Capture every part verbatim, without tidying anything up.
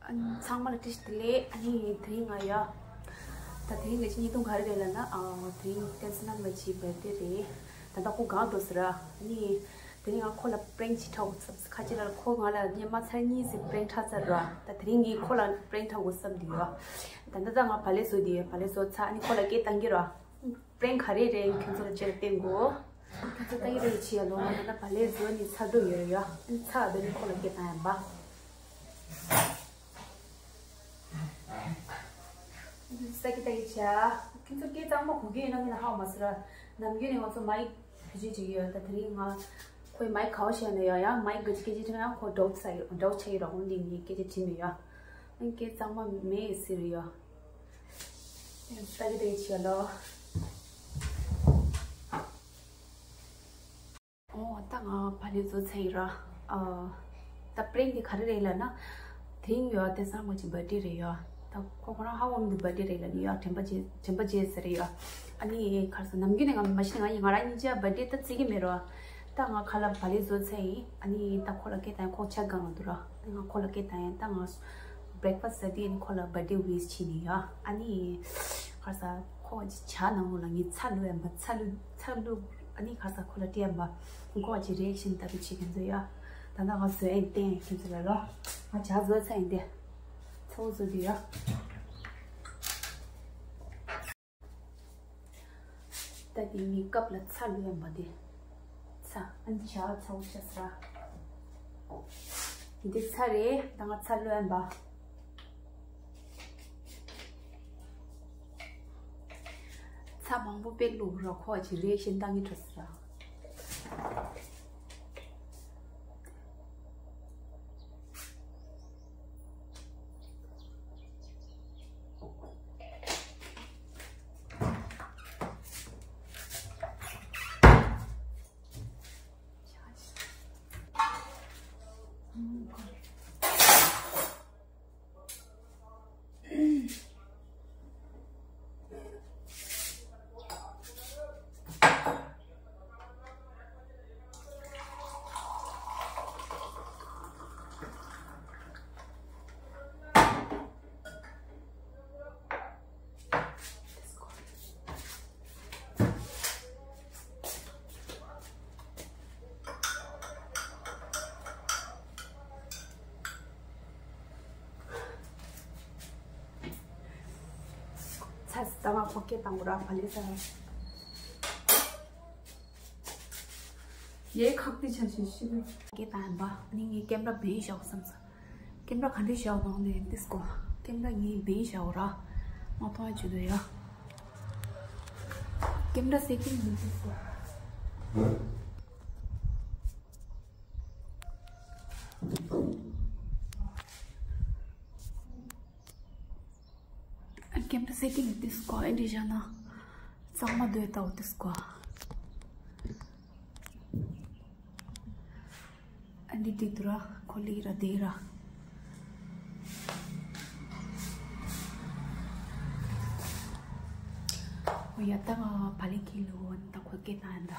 ཨ་ནི་ཚང་མ་ལ་བཀྲ་ཤིས་བདེ་ལེགས། ཨ་ནི་དེ་རིང་ང་ཡ། ད་དེ་རིང་ང་ཅི་ཉིས་སྟོང་ག་རེ་རེད་ལབ་ན། ཨ་དེ་རིང་བསྟན་འཛིན་ལགས་ཀྱི་བར་ཌེ་རེད། ད་ལྟ་ཁོ་གང་འདུག་ཟེར་ར། ཨ་ནི་དེ་རིང་ང་ཁོ་ལ་པྲེང་ཅིག་འཁྲབ་དགོས་བསམ། ཁ་ཅིག་ལ་ཁོ་ང་ལ་སྔོན་མ་ཚར་གཉིས་ཙམ་པྲེང་འཁྲབ་ཚར་ར། ད་དེ་རིང་ངས་ཁོ་ལ་པྲེང་འཁྲབ་དགོས་བསམ་འདུག་ཡ། ད་ལྟ་ད་ང་བག་ལེབ་བཟོ་འདི་ཡ། བག་ལེབ་བཟོ་ཚར། ཨ་ནི་ཁོ་ལ་སྐད་བཏང་གི་ར། པྲེང་ག་རེ་རེད་ཁྱོད་ཚོ་ལ་ཅེར་བསྟན་གོ། ཁྱོད་ཚོ་ལྟ་གི་རེད་ཅི་ཡ་ལོ། ང་ད་ལྟ་བག་ལེབ་བཟོ་ནི་ཚར་འདུག་ཡོད་རེད་ཡ། ཨ་ནི་ཚར་བ་ད་ནི་ཁོ་ལ་སྐད་བཏང་ཡ་འབའ། ས་ཀི་ཏ་ཡི་ཆ། ཁྱོད་ཚོ་སྐད་གཙང་མ་གོ་གི་ཡོད་ན་མིན་ན་ཧ་མ་སི་ར། ནམ་རྒྱུན་ནས་ང་ཚོ་མའིག་བེད་སྤྱོད་བྱེད་ཀྱི་ཡོད། ད་དེ་རིང་ང་ཁོའི་མའིག་ག་བ་བཤད་ན་ཡ། ཡང་མའིག་གི་སྐད་ཆ་དྲིས་ན་ཡང་ཁོ་འདྲ་བོ་ས་ཡོད། འདྲ་བོ་ཆགས་ཡོད་ར། འོན་ཏེ་ངས་སྐད་ཆ་དྲིས་མེད་ཡ། ཨ་ནི་སྐད་གཙང་མ་མེད་ཟེར་ཡ། ས་ཀི་ཏ་ཡི་ཆ་ལོ། ཨོ་ད་ང་བག་ལེབ་བཟོ་ཚར་ཡིན་ར། ཨ་ད་པྲེང་འདི་ག་རེ་རེད་ལབ་ན། དེ་རིང་ཡོད་བསྟན་འཛིན་ལགས་ཀྱི་བར་ཌེ་རེད་ཡ། ད་ཁོ་ཁོ་རང་ཧ་གོ་མི་འདུག་བར་ཌེ་རེད་ལབ་ནི་ཡ། དྲན་པ་བརྗེད་དྲན་པ་བརྗེད་ཟེར་རེད་ཡ། ཨ་ནི་ག་རེ་ཟེར། ནམ་རྒྱུན་ནས་ང་མ་གཞི་ནས་ང་ཡིས་ང་རང་གཉིས་ཆ་བར་ཌེ་ད་བརྩི་གི་མེད་ར། ད་ང་ཁ་ལག་བག་ལེབ་བཟོ་ཚར་ཡིན། ཨ་ནི་ད་ཁོ་ལ་སྐད་བཏང་ཡིན། ཁོ་ཆ་སྒང་ལ་འདུག་ར། ང་ཁོ་ལ་སྐད་བཏང་ཡིན། ད་ང་བྷི་རེག་ཕ་སི་ཟ་དུས་ཨ་ནི་ཁོ་ལ་བར་ཌེ་ཝི་ཤི་བྱས་ནི་ཡ། ཨ་ནི་ག་རེ་ཟེར། ཁོ་ཇ་ནང་ལོགས་ལ་ངས་ཚྭ་བླུགས་ཡིན་པ། ཚྭ་བླུགས་ཚྭ་བླུགས། ཨ་ནི་ག་རེ་ཟེར། ཁོ་ལ་སྤྲད་ཡིན་པ། ཁོ་ཅིག་རི་ཨེག་ཤན་ལྟ་བུ་བྱེད་མཁན་ཚོ་ཡ། ད་ལྟ་ང་བཟོ་ཡིན་བསྟན་ཁྱོད་ཚོ་ལ་ལོ། ང་ཇ་བཟོས་ཚར་ཡིན་ཏེ། ཚ་བོ་བཟོ་དུས་ཡ། ད་དེ་ངའི་ཀབ་ལ་ཚྭ་བླུགས་ཡིན་པ་དེ། ཚྭ། ཨ་ནི་ཇ་ཚ་བོ་བྱས་ཟེར། འདི་ཚྭ་རེད། ད་ང་ཚྭ་བླུགས་ཡིན་པ། ཚྭ་མང་པོ་དཔེ་བླུགས་ར། ཁོ་ཅིག་རི་ཨེག་ཤན་བཏང་གི་འགྲོ་ཟེར། ཚ་ས་ད་ང་ཁོ་སྐད་བཏང་དགོས་ར། བག་ལེབ་ཟ་ར། ཡའི་ཁག་ཏི་ཆ་ཞིག་ཤི་བས། སྐད་བཏང་ཡིན་པ། ཨ་ནི་ངས་ཀེམ་ར་བེན་བཞག་བསམ་ས། ཀེམ་ར་ག་འདྲ་བཞག་ནང་ནས་འདི་སྐོ། ཀེམ་ར་ངས་བེན་བཞག་ར། མ་མཐོང་ཡ་བྱེད་འདོད་ཡ། ཀེམ་ར་སེ་ཀིང་ནས་འདི་སྐོ། ཀེམ་ར་སེ་ཀིང་ནས་འདི་སྐོ། ཨེ་འདྲ་བཞག་ན་གཙང་མ་འདོད་ལྟ་བུ་འདི་སྐོ། ཨ་འདི་འདི་འདུག་ར། ཁོ་ལི་ར་དེ་ར། ཨོ་ཡ། ད་ང་བག་ལེབ་ཁྱེར་ལོ། ད་ཁོ་སྐད་བཏང་ཡིན་ད།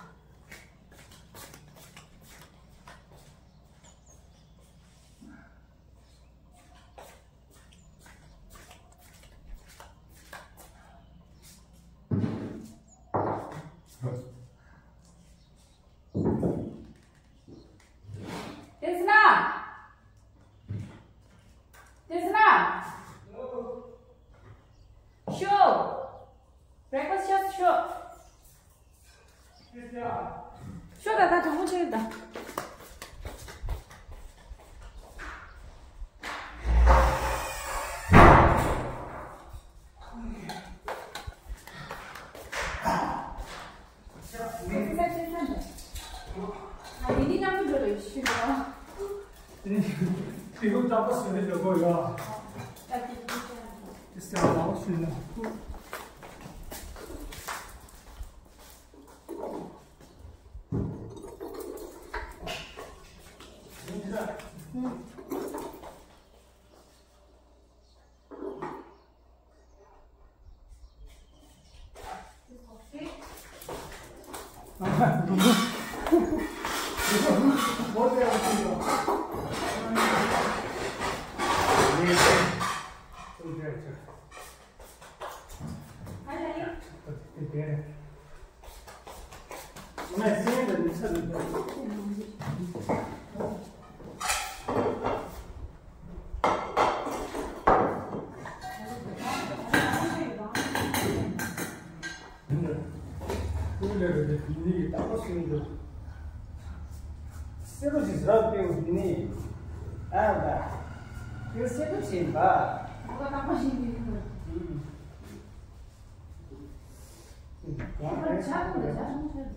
བསྟན་འཛིན་ལགས། བསྟན་འཛིན་ལགས། ཤོག་བྷི་རེག་ཕ་སི་ཤོག་ཤོག་ཤོག་ད་ད་དྲང་པོ་བྱས་ཡོད་ད། ཀུན་ལས་རེ་རེ་ནི་རྟག་པར་སུན་འདུག་སེར་པོ་ཞིག་ཟ་སྟེ་ནི། ཨ་ད། ཁྱོད་སེར་པོ་ཞིག་ཡིན་པ། ཁོ་རྟག་པར་ཞིག་ཡིན་པ། ཁྱོད་ཇ་འཐུང་དང་ཇ་འཐུང་ཆེར་དང་།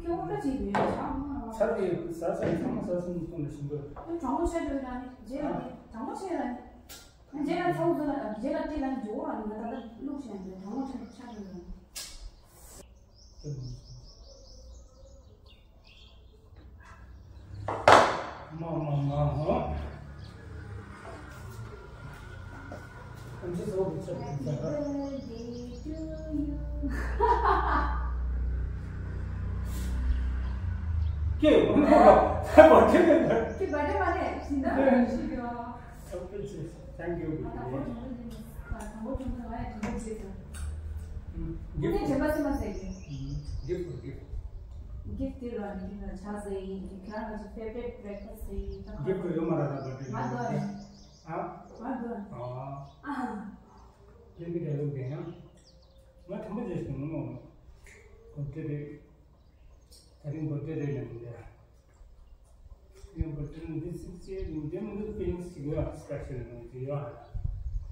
ཁྱོད་འོ་ད་ཅིག་ཡོད་ཇ་འཐུང་ན། ཇ་དེ་ཟ་ས་ཡི་ཚང་མ་ཟ་སོང་འཐུང་ལ་ཞིམ་པོ། ཁྱོད་གྲང་མོ་ཆེར་འགྲོ་ཡོད་ན་ནི་རྗེས་ལ་ནི་གྲང་མོ་ཆེ་ལ་ནི། རྗེས་ལ་ཚ་བོ་ཚོ་ལ་རྗེས་ལ་ཏི་ལ་ནི་འཇོག་ར་ནི་ང་ད་ལྟ་བླུགས་བཞིན་འདུག་གྲང་མོ་ཆེར་ཆ་འགྲོ་ཡོད་ན། མ་མ་མ་ཧོ། I'm just hoping something. Okay, one more. Happy birthday. Happy birthday, Mane. Sinda, thank you. Thank you. Gift. Gift, gift. Gift དེ་ལ་ནི་ཆ་ཟེར་ཡིན། ཁྱེད་རང་གི་favorite breakfast ཟེར་ཡིན། Gift ཡོད་མ་རེད་ད་birthday། ང་དོ་རེད། ཨ། ང་དོ་རེད། ཨ། ཨ། Gift གི་dialogue དེ་ཡང་། ང་དམ་པ་རྗེས་སུ་ངོ་མ་གོ་དེ་རེད། ད་རིང་གོ་དེ་རེད་ནམ་འདི། ཡང་གོ་དེ་རིང་འདི་སིག་ཅེས་འདི་མི་འདུག feelings ཅིག་ཡོད། special ནམ་ཅིག་ཡོད།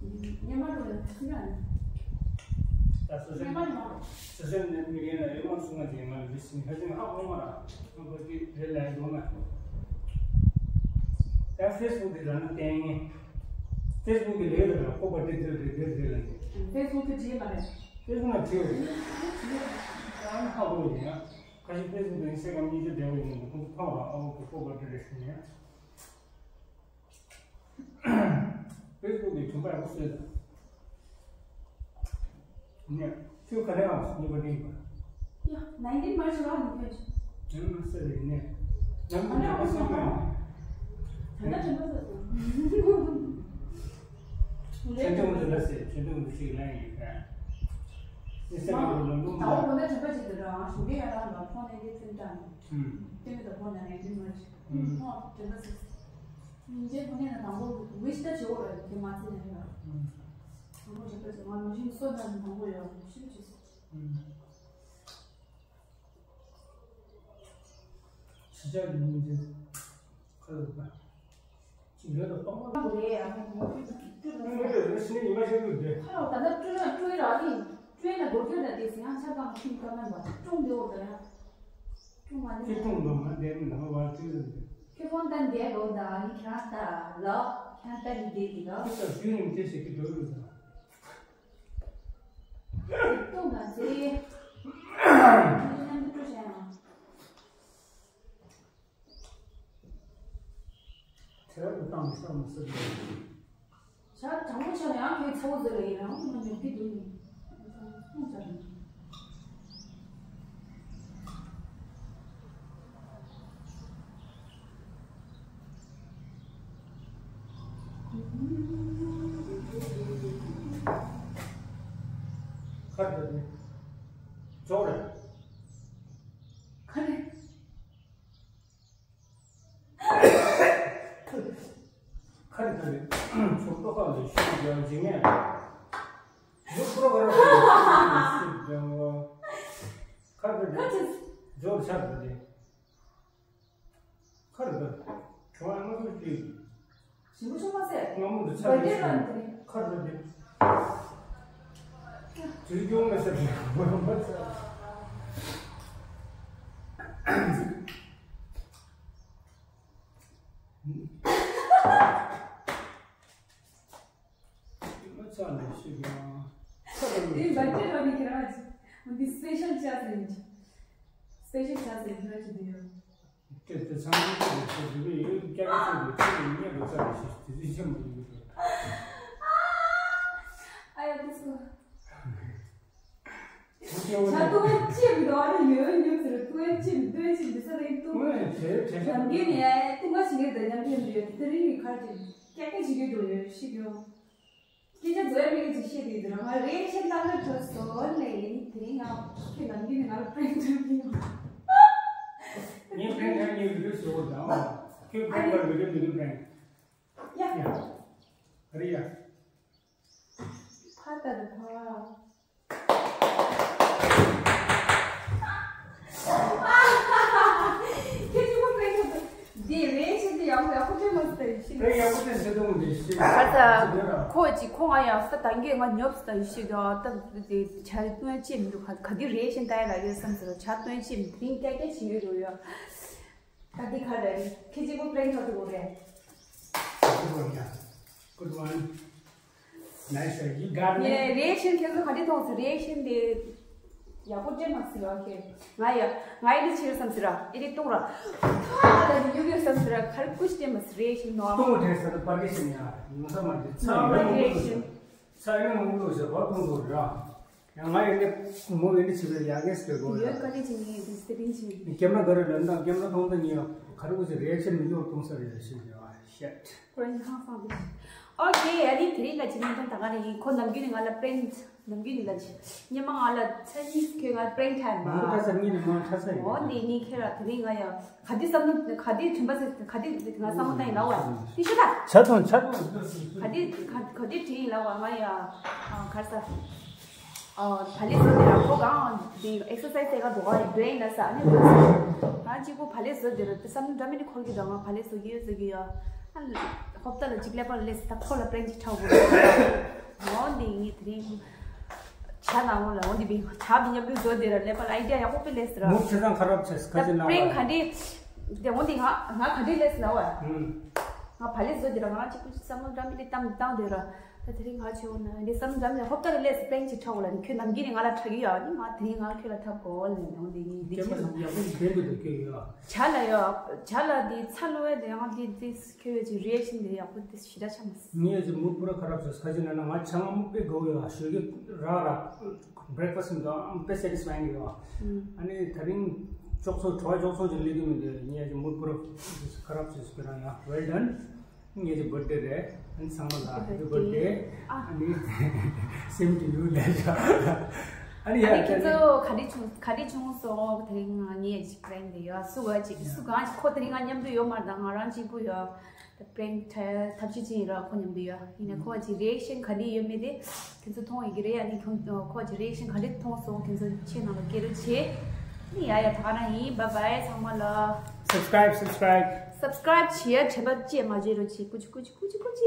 ཉི་མ་རུ་ལ་ཚིག་ར། ད་སོ་སོའི་ཉི་མ་རུ། སོ་སོའི་ནས་མི་རྒན་ལ་ཡོད་མ་གསུང་བ་ཅིག་ང་འདི་སིང་ཧ་ཅང་ཧ་གོ་མ་ར། ང་གོ་དེ་རེད་ལ་ཡོད་མ། ད་Facebook དེ་རང་ན་བསྟན་ངེས། Facebook གི་ལས་རེད་ལ་ཁོ་པ་དེ་དེ་རེད་དེ་རེད་ལ་ནི། Facebook དེ་བྲིས་མ་རེད། Facebook ན་བྲིས་རེད། ད་ཧ་གོ་ཡིན་ཡ། ཁ་ཤས་Facebook དེ་Instagram གཉིས་ཆ་འབྲེལ་བ་ཡིན་ནོ་ཁོ་ཚོ་མཐོང་ར། ཨ་བོ་ཁོ་ཁོ་པ་དེ་རེད་ཞུ་ཡ། Facebook གི་དྲན་པ་ཡག་པོ་བཟོས་ད། ནས་ཁྱོད་ག་ལེ་ཨང་གཉིས་པ་འདི་ཡིན་པ། ཡ། nineteen March ལ་འདུག་ཁྱོད། ཡང་མ་ཟེར་རེད་ནས། ཡང་མ་ཟེར་རེད་ནས། ད་ལྟ་དྲན་པ་བཟོས་སོང་། ཆོས་དུང་འདི་ལ་ཟེར། ཆོས་དུང་འདི་ཞིག་ལ་ཡིན་ཁ། ཨིན་སི་ཊ་གྷ་རམ་ལ་ལུང་ད་ལ། ད་ལྟ་དྲན་པ་ཅིག་འདུག་ར། ཞུ་གི་ཡ་རང་ལ་ཕོན་ནས་འདི་ཚུན་ཀྲང་། ཧུམ། དེ་མི་ད་ཕོན་ནས་nineteen March། ཧུམ། ཨོ་དྲན་པ་ཟེར། ཉིན་རྗེས་ཁོ་ནས་ན་དང་པོ་wish ད་བྱེད་འོ་ར་དེ་མ་ཚད་ནས་ར། ཨུམ། དང་པོ་བྱེད་པ་ཚེ་ང་ལོ་ཤིང་སོ་ན་དང་པོ་ཡོད་ཤིག་ཅིག་ཨུམ། ཕྱི་ཆ་ཉིན་རྗེས་ཁ་ལོ་པ། ཅི་ཡོད་དོ་སྟོང་པ། རེད་ཨ་ནི་ངོ་སྤྲོད་ཀྱི་སྤྲོད་ལ། ངོ་སྤྲོད་ལ་ཕྱི་ནས་ཉི་མ་ཤར་དུས་དེ། ཁ་ལོ་ད་ལྟ་སྤྲོད་ན་སྤྲོད་ར་ཨིན། སྤྲོད་ན་སྒོ་སྐྱོད་ན་དེ་ཟེར་ཡང་ཆ་ཚང་ཁྱིམ་ཀ་མན་པ་སྲུང་འདི་འོ་ད་ཡ། ཁྱི་ཀྲུང་ལོ་མ་བསྡད་མི་ལོ་བ་ཀྲུའི་རུ་འདི། ཁྱི་ཀྲུང་ད་འདས་ལོ་ད་ནི་ཁྱང་ད་ལོ་ཁྱང་ད་ནི་འདས་ཀྱི་ལོ། ཁྱི་ད་ཞུས་ནས་དེ་ཞིག་གི་འགྲོ་རུ་ད། ཁྱི་ཀྲུང་ད་ཚེ། ཁྱི་ཀྲུང་ད་ཚེ། དེ་རུ་བཏང་ནས་བསམ་མི་སྲིད་པས། ཤ་དྲང་མོ་ཆ་ལ་ཡང་ཁོའི་ཚ་བོ་ཟེར་ལ་ཡིན་རང་དུ་མ་ཉོ་གི་འདུག་ནི། ཁོང་ཚ་རེད། ཁར་དུ་ནི། ཅོག་རེད། ཁ་ནས། ཁ་རེ་ཁ་རེ། ཚོགས་གཏོགས་ཁག་ལས་ཤུགས་རྒྱག་འཇིགས་མེད། ཡོད་པོ་ཁ་རེ་ཁ་རེ་ཤུགས་རྒྱག་ཁ་རེ་ཁ་རེ། ཇོར་ཆགས་རེད་དེ། ཁ་རེ་ཁ་རེ། གྲོང་ཨ་མ་ཚོ་ཅིག་ཞིམ་པོ་ཆུང་མ་ཟད། སྔ་མོ་འདི་ཆགས་བར་རེད་དེ་ལ་ཤུགས་འདི། ཁ་རེ་དེ། དུས་རྒྱུན་མ་ཟད་མ་ཟད། མ་ཆགས་ནས་ཤི་གི་ཡང་། འདི་འབར་ཐེ་རོ་ནི་ཁྱེད་རང་ཅི། འདི་སི་པེ་ཤལ་ཆགས་ཟིན། སི་པེ་ཤལ་ཆགས་ཟིན་ཁྱེད་རང་ཅི་འདི་ཡོད། དེ་དེ་ཚང་མ་ཁྱེད་རང་ཚོ་འདི་ཡོད་སྐྱ་ག་ཚོད་དེ་ཁྱེད་རང་ཉེ་རུ་ཚར་རེ་ཞིག་དེ་དུས་ཆེན་མོ་ཡིན་གི་རེད། ཨ་ཡ་དེ་སོ། ཆ་ཏུ་ཅི་མི་འདུག་ཨ་ནི་ཡོད་ཡོད་ཟེར་ཏུ་ཅི་མི་འདུག་ཅི་མི་ས་རེད་ཏུ། ངས་དེ་དེ་ཆ་ཡང་གི་ནས་ཏུ་མ་ཞིག་གི་འདི་ཉམས་ཐེབས་འདི་ཡོད་དེ་རིང་གི་ཁ་ཅིག་སྐྱ་སྐྱ་ཞིག་གི་འགྲོ་ཡོད། ཤི་རྒྱུ། སྐད་ཆ་འཛོལ་མི་གི་ཅིག་བཤད་དེ་དེ་རང་རེད་ཤེས་ལྟ་ན་གྲོད་སོ་ལེ་ཡིན་དེ་རིང་ང་ཁྱེད་ནམ་རྒྱུན་ནས་ང་ལ་པྲེང་ཐུབ་ཀྱི་ཡོད། ངས་པྲེང་ཐུབ་ཀྱི་ཡོད་ཟེར་བ་དང་ཁྱོད་པྲེང་ཐུབ་ཀྱི་ཡོད་མི་འདུག་པྲེང་ཡ། ཡ། རེད་ཡ། ཕ་ད་རེད་ཕ། ཁྱེད་ཀྱི་མོ་པྲེང་ཐུབ་འདི་རེད་ཤེས་དེ་ཡག་པོ་ཡག་པོ་བྱས་མ་ཟེར་ཤེས། པྲེང་ཡག་པོ་བྱས་ཟེར་དུང་འདི་ཤེས། ཁ་ས་ཁོ་ཅི་ཁོ་ང་ཡང་ས་དང་གི་ང་ཉོབ་ས་ཡི་ཤེས་ཀྱང་ད་དེ་ཆ་སྟོན་ཅི་མི་འདུག་ག་ག་དེ་རེད་ཤེས་ད་ཡ་ལ་ཡོད་བསམ་ཟེར་ཆ་སྟོན་ཅི་མི་དེ་རིང་སྐྱ་སྐྱ་ཞིག་ཡོད་རུ་ཡོད། ད་འདི་ག་རེ་རེད། ཁྱེད་ཀྱི་མོ་པྲེང་ཐུབ་འདུག་རེད། Good one, yeah. Good one. Nice try. You got me. ངས་རེ་ཤན་ཁྱེད་ཚོ་ག་འདྲ་མཐོང་སོང་། རེ་ཤན་དེ་ཡག་པོ་སྤྲད་མ་སྲིད་ར། ཁྱེད་ང་ཡ་ང་ཡི་འདི་ཕྱིར་བསམ་སྲིད་ར། ཨེ་རེ་གཏོང་ར། ཁ་ལ་ནི་ཉུག་ཡོད་བསམ་སྲིད་ར། ག་རེ་ཀུ་ཤི་སྤྲད་མ་སྲིད། རེ་ཤན་ནོ། གཏོང་བ་དྲན་ས་དང་པར་གི་ཤན་ཡ་ཡོང་ས་མ་རེད། ཚ་ཡོད་མང་པོ་ཚ་ཡོད་མང་པོ་ཟེར་བ་གཏོང་དགོས་ར། ཡང་ང་ཡི་འདི་མོ་ཡི་འདི་བྱེད་པའི་ཡ་གེ་སྤྲད་དགོས་ཡོད་ར། ག་ལེ་ཅི་ནི་འདི་སེ་རིང་ཅི། ཀེམ་ར་ག་རེ་ལོན་དང་ཀེམ་ར་མཐོང་ད་ཉི་ཡོད་ག་རེ་གོ་ཟེར་རེ་ཤན་མི་འདུག་གཏོང་ས་རེད་ཤེས་ཡོད་ཤེད། ཁོ་རང་ཧང་སང་དེ། ཨོ་ཁེ། ཨ་ནི་དེ་རིང་ལ་ཅི་ནས་དང་ད་ག་རེ་ཡིན། ཁོ་ནམ་རྒྱུན་ནས་ང་ལ་པྲེང་ནམ་རྒྱུན་ནས་ལ་ཅི་ཉི་མ་ང་ལ་ཚ་ཉིས་ཁེ་ང་པྲེང་ཐེབས་མ། ཁོ་ད་ས་ཉིན་ནས་མ་ཁྲ་ས་ཡིན། ཨོ་འདི་ཉིས་ཁེ་ར་དེ་རིང་ང་ཡ་ག་དེ་བསམ་ན་ག་དེ་དྲན་པ་ཟེར་ག་དེ་ང་བསམ་བློ་བཏང་ཡིན་ལ་བ་དེ་ཤི་ད། ཆ་ཐོང་ཆ་ཐོང་། ག་དེ་ག་ག་དེ་དྲན་ཡིན་ལ་བ་ང་ཡ་ག་ས། ཨ། བག་ལེབ་བཟོ་དེ་ར་ཁོ་གང་དེ་ཨེག་སར་སའི་སི་དེ་ག་འགྲོ་ག་འགྲོ་ཡིན་ན་ས་ཨ་ནི་ང་གཅིག་པུ་བག་ལེབ་བཟོ་དེ་ར་དེ་བསམ་བློ་འདྲ་མི་འདི་འཁོར་གི་འདུག་ང་བག་ལེབ་བཟོ་གི་ཡོད་བཟོ་གི་ཡོད། ཨ་ཧོབ་ཏ་ལ་གཅིག་ཀླད་པ་ལ་སླེབས་ད་ཁོ་ལ་པྲེང་གཅིག་འཁྲབ་དགོས་འོ་འདི་ངས་དེ་རིང་བྱ་ནང་ལོ་ལ་འོ་འདི་བི་བྱ་བི་མཉམ་དུ་བཟོ་དེ་ར་ཀླད་པ་ལ་ཨའི་ཌི་ཡ་ཡག་པོ་དཔེ་སླེབས་སི་ར། མུ་ཁྱེད་ཚང་ཁ་རབ་ཆེ་ཁ་ཅི་ན་པྲེང་ག་འདི་དེ་འོ་འདི་ང་ང་ག་འདི་སླེབས་སི་ན་བ། ང་བག་ལེབ་བཟོ་དེ་ར་ང་རང་གཅིག་པུ་བསམ་བློ་འདྲ་མི་འདི་བཏང་བཏང་དེ་ར། ད་དེ་རིང་ང་ཆེ་བོ་ན་འདི་བསམ་འདྲ་མི་ཧོབ་ཏ་ལ་སླེབས་སི་པྲེང་གཅིག་འཁྲབ་དགོས་ལ་ནི་ཁྱོད་ནམ་རྒྱུན་ནས་ང་ལ་འཁྲབ་ཀྱི་ཡོད་ནི་ང་དེ་རིང་ང་ཁྱོད་ལ་འཁྲབ་དགོས་ལ་ནི་འོ་འདི་ངས་འདི་ཁྱེད་ལ་ཡག་པོ་འདི་འདི་འདི་ཁྱོད་ཡོད། བྱ་ལ་ཡོད་བྱ་ལ་འདི་ཚ་ལོ་ཡ་འདི་ཡང་འདི་འདི་ཁྱོད་ཡོད་ཅིག་རི་ཨེག་ཤན་འདི་ཡག་པོ་འདི་ཞེ་དྲག་ཆགས་མ་སོང་། ངས་ཅིག་མུ་པུ་ར་ཁ་རབ་སོ་ས་ཅི་ན་ན་ང་ཆང་མུ་པེ་གོ་ཡོད་ཞོད་ཀྱི་ར་ར། བྷི་རེག་ཕ་སི་མི་འདུག་དཔེ་སེ་ཊིས་ཕའིང་ཡོད། ཨ་ནི་དེ་རིང་ཅོག་ཚོ་དྲོ་བ་ཅོག་ཚོ་ཅིག་སླེབས་ཀྱི་མི་འདུག་ངས་ཅིག་མུ་པུ་ར་ཁ་རབ་སོ་ས་ཁྱོད་རང་ཡང་ཝེལ་ཌན། ངེད་ཀྱི་བར་ཐ་ཌེ་རེད། ཨ་ནི་ཚང་མ་ལ་ཧེ་པི་བར་ཐ་ཌེ། ཨ་ནི་སེམ་ཊུ་ཡུ་ལབ་ཤག་ཨ་ནི་ཡ་ཨ་ནི་ཁྱེད་ཚོ་ག་འདྲ་བྱུང་ག་འདྲ་བྱུང་སོང་། དེ་རིང་ངེད་ཅིག་པྲེང་དེ་ཡོད་སུ་ག་ཅིག་སུ་གང་ཅིག་ཁོ་དེ་རིང་ང་མཉམ་དུ་ཡོད་མ་རེད། ད་ང་རང་གཅིག་པུ་ཡོད། ད་པྲེང་ཐབས་ཤེས་ཅི་ཡིན་ར་ཁོ་མཉམ་དུ་ཡོད། ཡིན་ན་ཁོ་ཅིག་རི་ཨེག་ཤན་ག་འདྲ་ཡོད་མེད་དེ་ཁྱེད་ཚོ་མཐོང་ཡོད་ཀྱི་རེད། ཨ་ནི་ཁྱོད་ཁོ་ཅིག་རི་ཨེག་ཤན་ག་འདྲ་མཐོང་སོང་། ཁྱེད་ཚོ་ཆེ་ནང་ལ་སྐད་རུ་ཆེ། ཨ་ནི་ཡ་ཡ་ད་ག་རང་ཡིན། བཱའི་བཱའི་ཚང་མ་ལ། སབ་སི་ཀ་རེབ་སབ་སི་ཀ་རེབ། སབ་སི་ཀ་རེབ་བྱེད་ཡ་དྲན་པ་བཅས་མ་བརྗེད་རོགས་བྱེད། ཀུ་ཅི་ཀུ་ཅི་ཀུ་ཅི་ཀུ་ཅི།